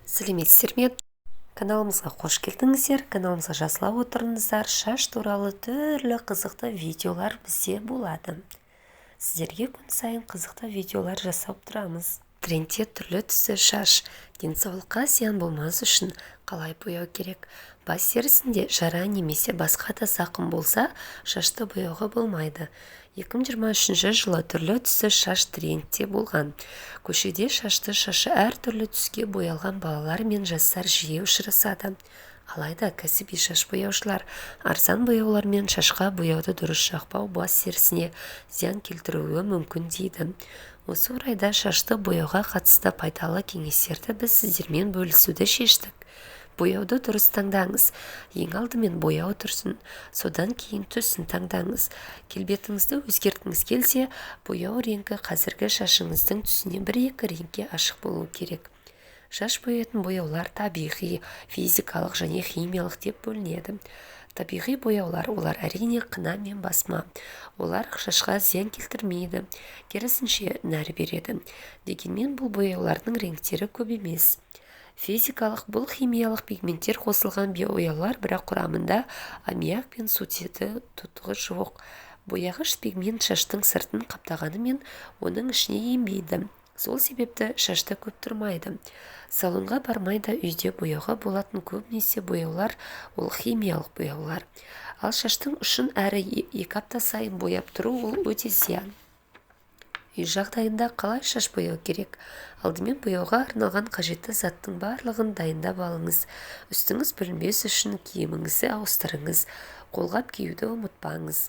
Сәлеметсіздер ме? Каналымызға қош келдіңіздер! Каналымызға жазыла отырыңыздар. Шаш туралы түрлі қызықты видеолар бізде болады. Сіздерге күн сайын қызықты видеолар жасап тұрамыз. Трендте түрлі түсті шаш. Денсаулыққа зиян болмас үшін қалай бояу керек? Бас терісінде жара немесе басқа да зақым болса, шашты бояуға болмайды. 2023 жылы түрлі түсті шаш трендте болған. Көшеде шашты шашы әртүрлі түске боялған балалар мен жастар жиі ұшырасады. Алайда кәсіби шаш бояушылар арзан бояулармен шашқа бояуды дұрыс жақпау бас терісіне зиян келтіруі мүмкін дейді. Осы орайда шашты бояуға қатысты пайдалы кеңестерді біз сіздермен бөлісуді шештік. Бояуды дұрыс таңдаңыз. Ең алдымен бояу түрін, содан кейін түсін таңдаңыз. Келбетіңізді өзгерткіңіз келсе, бояу реңкі қазіргі шашыңыздың түсінен бір-екі реңкке ашық болуы керек. Шаш бояйтын бояулар табиғи, физикалық және химиялық деп бөлінеді. Табиғи бояулар олар, әрине, қына мен басма. Олар шашқа зиян келтірмейді, керісінше, нәр береді. Дегенмен бұл бояулардың реңктері көп емес. Физикалық бұл химиялық пигменттер қосылған бояулар, бірақ құрамында аммиак пен сутегі тотығы жоқ. Бояғыш пигмент шаштың сыртын қаптағанымен, оның ішіне енбейді. Сол себепті шашта көп тұрмайды. Салонға бармай да үйде бояуға болатын көбінесе бояулар ол химиялық бояулар. Ал шаштың ұшын әр 2 апта сайын бояп тұру ол өте зиян. Үй жағдайында қалай шаш бояу керек? Алдымен бояуға арналған қажетті заттың барлығын дайындап алыңыз. Үстіңіз бүлінбес үшін киіміңізді ауыстырыңыз. Қолғап киюді ұмытпаңыз.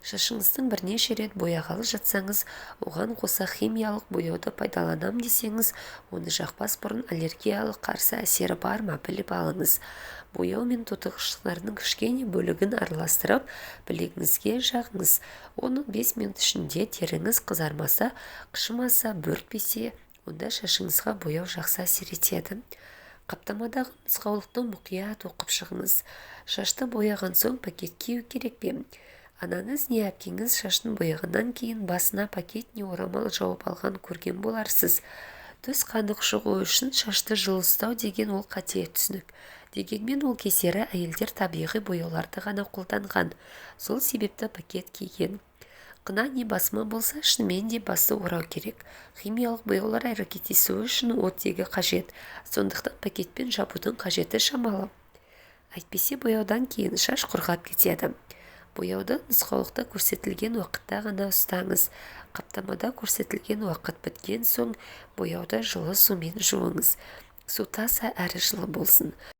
Шашыңызды бірнеше рет бояғалы жатсаңыз, оған қоса химиялық бояуды пайдаланам десеңіз, оны жақпас бұрын аллергиялық қарсы әсері бар ма, біліп алыңыз. Бояу мен тотығыштардың кішкене бөлігін араластырып, білегіңізге жағыңыз. 10-15 минут ішінде теріңіз қызармаса, қышымаса, бөртпесе, онда шашыңызға бояу жақсы әсер етеді. Қаптамадағы нұсқаулықты мұқият оқып шығыңыз. Шашты бояған соң пакет кию керек пе? Анаңыз не әпкеңіз шашын бояғаннан кейін басына пакет не орамал жауып алған көрген боларсыз. Түс қанық шығуы үшін шашты жылы ұстау деген ол қате түсінік. Дегенмен ол кездері әйелдер табиғи бояуларды ғана қолданған. Сол себепті пакет киген. Қына не басма болса, шынымен де басты орау керек. Химиялық бояулар әрекеттесуі үшін оттегі қажет. Сондықтан пакетпен жабудың қажеті шамалы. Әйтпесе бояудан кейін шаш құрғап кетеді. Бояуды нұсқаулықта көрсетілген уақытта ғана ұстаңыз. Қаптамада көрсетілген уақыт біткен соң бояуды жылы сумен жуыңыз. Су таза әрі жылы болсын.